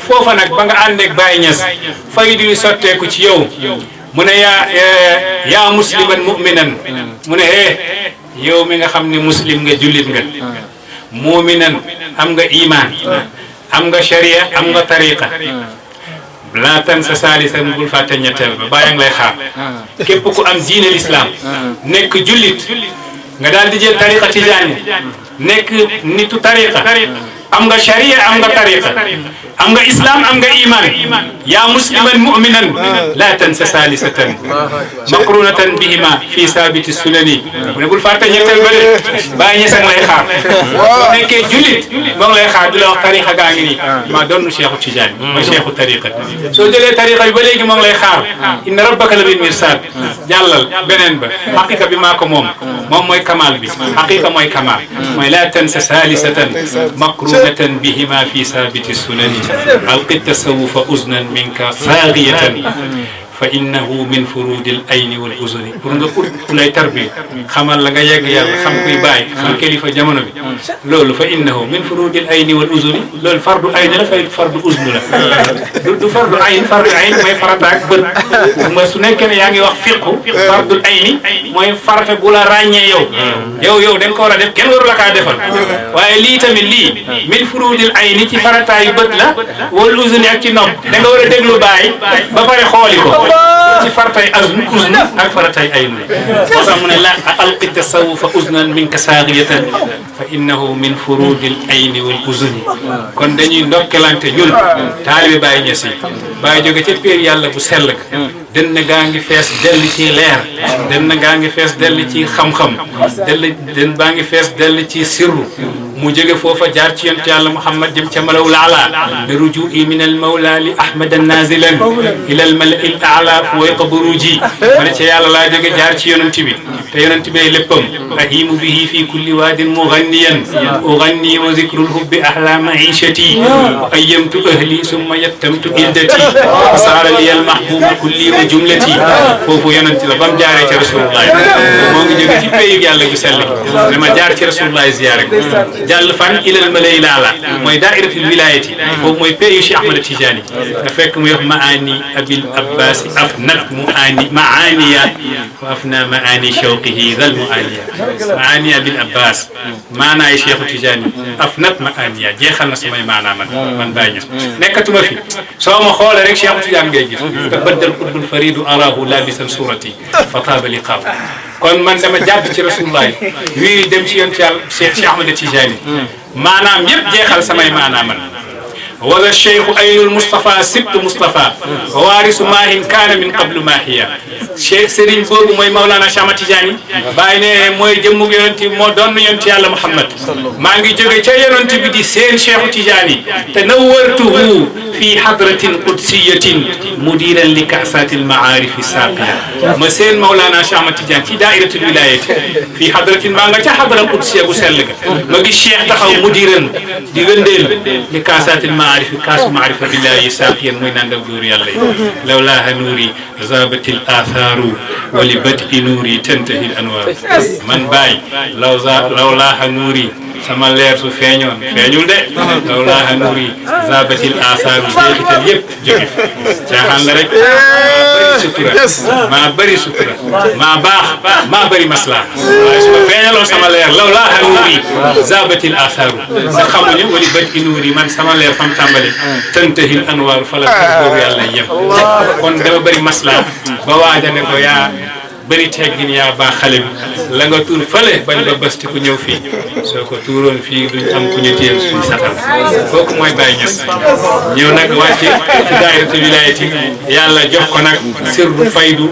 foofa nag ba nga ànd ak Baye Niass faydu yu sotteeku ci yow mu ne yaa musliman mu'minan mu ne yow mi nga xam ne muslim nga jullit nga mu'minan am nga iman am nga sharia am nga tariqa laa tansa saalisan bul fàtte ñetteel ba bàyyi nga lay xaar képp ku am diine l'islam nekk jullit nga daal di jël tariqa tijaani nekk nitu tariqa am nga sharia am nga tariqa am nga islam am nga iman yaa musliman mu'minan laa tansa saalisatan maqrunatan bihima fi saabiti sunani mu ne bul fàtte ñetteel ba de bàyyi ñi sang lay xaar boo nekkee jullit moo ngi lay xaar di la wax tariqa gaa ngi nii maa doon Cheikhu Tijaani mooy Cheikhu tariqa soo jëlee tariqa bi ba léegi moo ngi lay xaar inna rabbaka la bil mirsad jàllal beneen ba xaqiqa bi maa ko moom mooy kamal bi xaqiqa mooy kamal mooy laa tansa saalisatan maqrunatan bihima fi saabiti sunani alqi tasawufa uznan minka saagiyatan fa innahu min furudil ayni wal uzuni pour nga ut ku lay tarbi xamal la nga yegg yàlla xam kuy bàyyi xam kilifa jamono bi loolu fa innahu min furudil ayni wal uzuni loolu fardu ayni la fay fardu uznu la du fardu ayn fardu ayn mooy farata ak bët ma su nekkee ne yaa ngi wax fiqu fardul ayni mooy farata bu la ràññee yow da nga ko war a def kenn waru la kaa defal waaye lii tamit lii min furudil ayni ci farata yu bët la wal uzuni ak ci nopp da nga war a déglu bàyyi ba pare xooli ko ci faratay uzn ak faratay ayn moo tax mu ne la alqi tasawufa uznan minka saagiyatan fa innahu min furudil ayni wal uzni kon dañuy ndokkelante ñun taalibe Baye Niass yi Baye jóge ca péer yàlla bu sell ga dënn gaa ngi fees dell ci leer dënn gaa ngi fees dell ci xam-xam dënn baa ngi fees dell ci sirru mu jóge foofa jaar ci yonent yàlla Muhammad jëm ca malawul ala bi ruju'i min al mawla li ahmad nazilan ila al mala'i al a'la fawqa buruji ma ne ca yàlla laa jóge jaar ci yonent bi te yonent bi léppam ahimu bihi fi kulli wadin mughanniyan ughanni wa zikrul hubbi ahla ma'ishati wa ayyamtu ahli summa yattamtu iddati sara li al mahbub kulli wa jumlati foofu yonent la bam jaaree ci rasulullah moo ngi jóge ci pays yàlla gu sell gi dama jaar ci rasulullah ziyaare jàll fan ilal malay laala mooy daa'iratul wilayati foofu mooy pays Cheikh Ahmad Tidiane nga fekk mu yox maani abil abbas afnat maaniya wa afna maani shawqihi dal muaniya maani abil abbas maanaay Cheikh Tidiane afnat maaniya jeexal na samay maanaa man Baye Niass nekkatuma fi soo ma xoolee rek Cheikh Tidiane ngay gis te baddal qutbul faridu arahu labisan surati fa taaba liqaaw kon man dama jàdd ci rasulullah wii dem ci yonent yàlla Cheikh Ahmad Tidiane maanaam yëpp jeexal samay maanaam man wala cheikhu aynul Moustapha sibtu Moustapha waarisu maahin kaana min qablu maahiya cheikh Serigne boobu mooy Maulana Cheikh Ahmad Tidiane bàyyi ne mooy jëmmug yonent moo doon yonent yàlla Muhammad maa ngi jóge ca yonent bi di seen Cheikh Tidiane te nawwartuhu fi hadratin qudsiyatin mudiran li kaasatil maarifi saaqiya ma seen Maulana Cheikh Ahmad Tidiane ci daa'iratul wilayati fi hadratin maa nga ca hadra qudsiya bu sell ga ma gis cheikh taxaw mudiran di wëndeel li kaasatil maarifi kaasu maarifa billahi saaqiyan mooy nandal góor yàlla yi lawlaaha nuuri zabatil athaaru wa li bad'i nuuri tantahi al anwaar man Baye lawlaaha nuuri sama leer su feeñoon feeñul de lawlaaha nuuri zabatil athaaru jeexital yëpp jóge caaxaan la rek maa bëri sutura maa baax maa bëri maslaa waaye su ma feeñaloon sama leer lawlaaha nuuri zabatil athaaru nga xamuñu wa li bad'i nuuri man sama leer fam tàmbali tantahi al anwaar fa la boobu yàlla yem kon dama bëri maslaa ba waaja ne ko yaa bëri teggin yaa baax xale bi la nga tuur fële bañ ba bësti ku ñëw fii soo ko tuuroon fii duñ am ku ñu téyel suñ satal kooku mooy Baye Niass ñëw nag wàcce ci daayiratu wilayati yàlla jox ko nag sirru faydu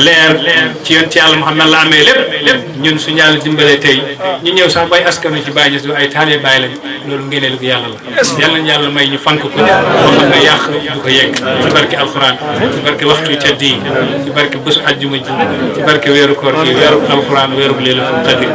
leer ci yonent yàlla Muhammad la amee lépp ñun suñu yàlla dimbalee tey ñu ñëw sax bay askanu ci Baye Niass du ay taale Baye lañ loolu ngeeneelu ko yàlla la yàlla nañ yàlla may ñu fank ko boo xam ne yàq du ko yegg ci barke alquran ci barke waxtu yu tedd yi ci barke bésu àjjuma ji ci barke weeru koor gi weeru alquran weeru Laylatul Qadr